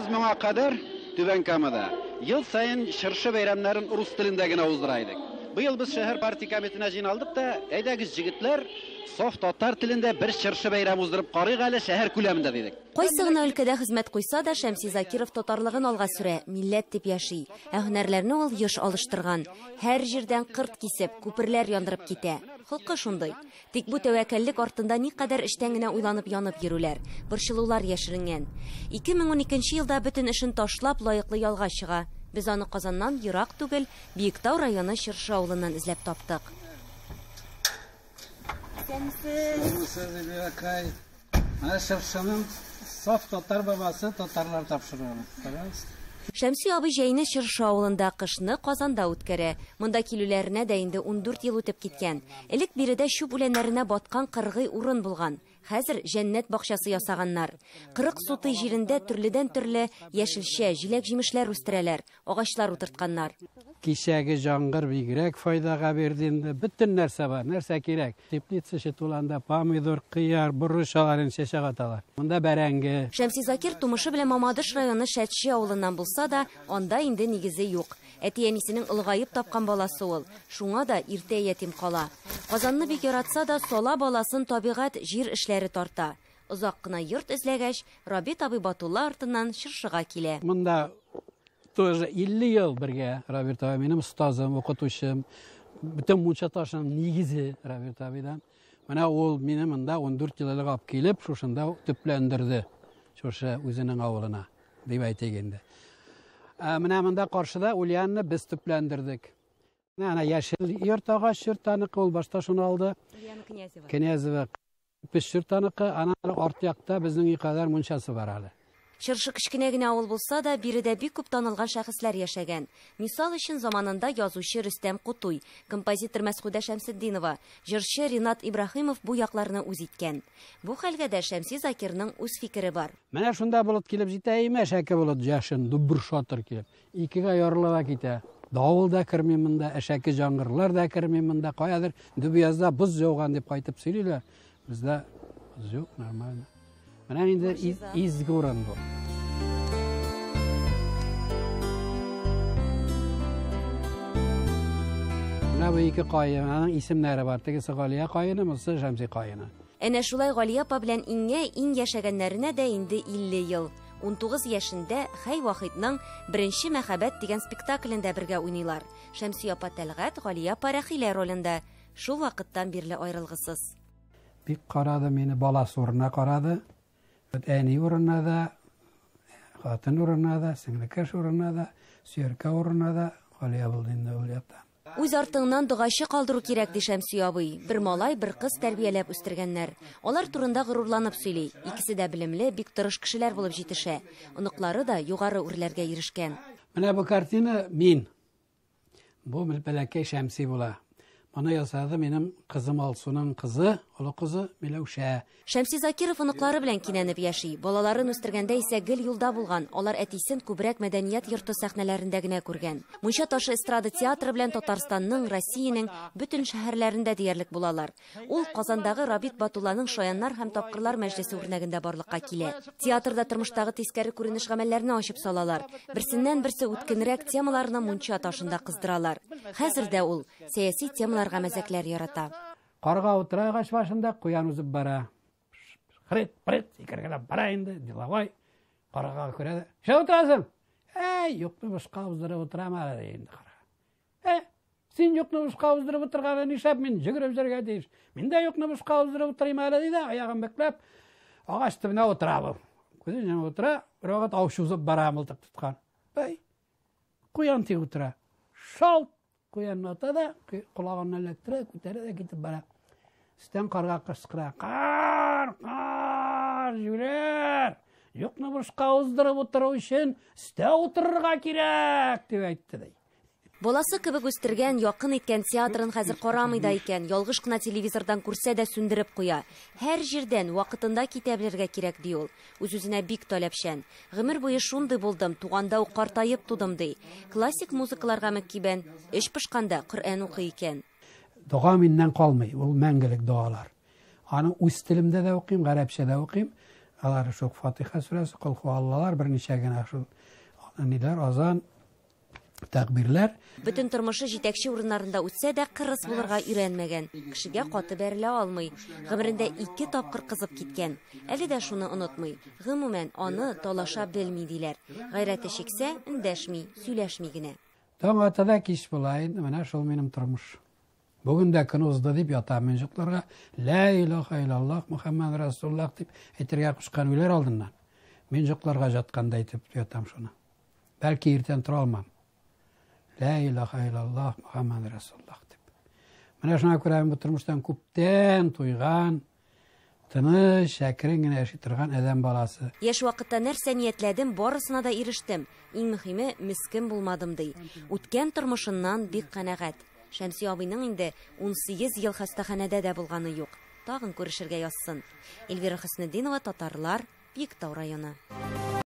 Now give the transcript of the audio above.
Без моңа кадәр Түбән Камада ел саен чыршы бәйрәмнәрен рус телендә генә уздыра идек. Быел без шәһәр партия комитетына җыйналдык та, әйдәгез, җегетләр, саф татар телендә бер чыршы бәйрәме уздырып карыйк әле шәһәр күләмендә, дидек. Кайсы гына өлкәдә хезмәт куйса да, Шәмси Закиров татарлыгын алга сүрә, милләт дип яши. Ә һөнәрләрне ул еш алыштырган. Һәр җирдән кырт кисеп, күперләр яндырып китә. Холкы шундый. Тик бу тәвәккәллек артында никадәр эчтән генә уйланып янып йөрүләр, борчылулар яшеренгән. 2012 елда бөтен эшен ташлап, лаеклы ялга чыга. Без аны Казаннан ерак түгел, Биектау районы Чыршы авылыннан эзләп таптык. Исәнмесез. Менә чыршының саф татар бабасы татарлар тапшыруы. Пожалуйста. Шәмси абый җәйне Чыршы авылында, кышны Казанда үткәрә. Монда килүләренә дә инде 14 ел үтеп киткән. Элек биредә чүп үләннәренә баткан кыргый урын булган. Хәзер җәннәт бакчасы ясаганнар. 40 сутый җирендә төрледән-төрле яшелчә, җиләк-җимешләр үстерәләр, агачлар утыртканнар. Кичәге җаңгыр бигрәк файдага бирде инде. Бөтен нәрсә бар, нәрсә кирәк. Теплица эче туланда помидор, кыяр, борыч аларын чәчәк аталар. Монда бәрәңге. Шәмси Закир тумышы белән Мамадыш районы Шәтче авылыннан булса да, анда инде нигезе юк. Әти-әнисенең олыгаеп тапкан баласы ул. Шуңа да иртә ятим кала. Казанны бик яратса да, сала баласын табигать, җир эшләре тарта. Озак кына йорт эзләгәч, Рабит абый Батулла артыннан Чыршыга килә. Монда тоже 50 ел бергә Рабит абый минем остазым, укытучым, бөтен мунча ташының нигезе Рабит абыйдан. Менә ул мине монда 14 ел элек алып килеп, шушында төпләндерде. Шушы үзенең авылына, дип әйтик инде. Менә монда каршыда Ульянны без төпләндердек. Менә яшел йорт, агач йорт аныкы, ул башта шуны алды. Ульяна Князева. Князева. Пеш йорт аныкы, анан арт якта безнең өй кадәр мунчасы бар әле. Чыршы кечкенә генә авыл булса да, биредә бик күп танылган шәхесләр яшәгән. Мисал өчен, заманында язучы Рөстәм Кутуй, композитор Мәсхүдә Шәмсетдинова, җырчы Ринат Ибраһимов бу якларны үз иткән. Бу хәлгә дә Шәмси Закирның үз фикере бар. Менә шунда болыт килеп җитә, имеш, әке болыт яшен, дубыр шатыр килеп. Икегә ярыла да китә. Давыл да керми монда, әшәке җаңгырлар да керми монда. Каядыр Дөбъязда боз яуган дип кайтып сөйлиләр. Бездә боз юк, нормально. Менә инде изге урын бу. Менә бу ике каен, аның исемнәре бар. Тегесе Галия каены, монысы Шәмси каены. Әнә шулай Галия апа белән иңгә иң яшәгәннәренә дә инде 50 ел. 19 яшендә Хәй Вахитның Беренче мәхәббәт дигән спектаклендә бергә уйныйлар. Шәмси апа Тәлгать, Галия апа Рәхилә ролендә. Шул вакыттан бирле аерылгысыз. Бик карады мине, баласы урынына карады. Әни урынына да, хатын урынына да, сеңлекәш урынына да, сөяркә урынына да Галия булды инде ул якта. Үз артыңнан догачы калдыру кирәк, ди Шәмси абый. Бер малай, бер кыз тәрбияләп үстергәннәр. Алар турында горурланып сөйли. Икесе дә белемле, бик тырыш кешеләр булып җитешә. Оныклары да югары үрләргә ирешкән. Менә бу картина мин. Бу бәләкәй Шәмси була. Моны ясады минем кызым Алсуның кызы, олы кызы Миләүшә. Шәмси Закиров оныклары белән кинәнеп яши. Балаларын үстергәндә исә гел юлда булган. Алар әтисен күбрәк мәдәният йорты сәхнәләрендә генә күргән. Мунча ташы эстрада театры белән Татарстанның, Россиянең бөтен шәһәрләрендә диярлек булалар. Ул Казандагы Рабит Батулланың Шаяннар һәм Тапкырлар мәҗлесе үрнәгендә барлыкка килә. Театрда тормыштагы тискәре күренеш гамәлләрне ачып салалар. Берсеннән берсе үткенрәк темаларны мунча ташында кыздыралар. Хәзер дә ул сәяси темаларга мәзәкләр ярата. Карга утыра агач башында, куян узып бара. Хрет, прет, икергәләп бара инде, деловой. Карга күрә дә, Шә утырасың? Әй, юкны бушка уздырып утырам әле, ди инде карга. Ә, син юкны бушка уздырып утырганда нишләп мин йөгереп йөрергә тиеш? Мин дә юкны бушка уздырып утырыйм әле, ди дә, аягын бөкләп, агач төбенә утыра бу. Күзен йомып утыра, бер вакыт аучы узып бара мылтык тоткан. Бәй, куян тик утыра. Шалт! Куянны ата да, колагыннан эләктерә, күтәрә дә китеп бара. Өстән карга кычкыра. Кар, кар, җүләр! Юкны бушка уздырып утыру өчен өстә утырырга кирәк, дип әйтте ди. Баласы кебек үстергән, якын иткән театрын хәзер карамый да икән. Ялгыш кына телевизордан күрсә дә сүндереп куя. Һәр җирдән вакытында китә белергә кирәк, ди ул. Үз-үзенә бик таләпчән. Гомер буе шундый булдым, туганда ук картаеп тудым, ди. Классик музыкаларга мөкибән, эч пошканда Коръән укый икән. Алар шул Фатиха сүрәсе, Кол хуаллалар, берничә генә шул ниләр, азан, тәкбирләр. Бөтен тормышы җитәкче урыннарында үтсә дә, кырыс булырга өйрәнмәгән. Кешегә каты бәрелә алмый. Гомерендә 2 тапкыр кызып киткән. Әле дә шуны онытмый. Гомумән, аны талаша белми диләр. Гайрәте чиксә, эндәшми, сөйләшми генә. Таң ата да кич була инде, менә шул минем тормыш. Бүген дә көн узды дип ятам мин йокларга. Ла илаха иллаллах Мухаммад Расулуллах дип әйтергә кушкан үләр алдыннан. Мин йокларга жатканда әйтеп ятам шуны. Бәлки иртән тора алмам. Ла илаха иллаллах Мухаммад Расулуллах дип. Менә шуңа күрә мин бу тормыштан күптән туйган, тыныч, әкрен генә яши торган адәм баласы. Яшь вакытта нәрсә ниятләдем, барысына да ирештем. Иң мөһиме, мескен булмадым ди. Үткән тормышыннан бик канәгать. Шәмси абыйның инде 18 ел хастаханәдә дә булганы юк. Тагын күрешергә язсын. Эльвира Хөснетдинова, Татарлар, Биектау районы.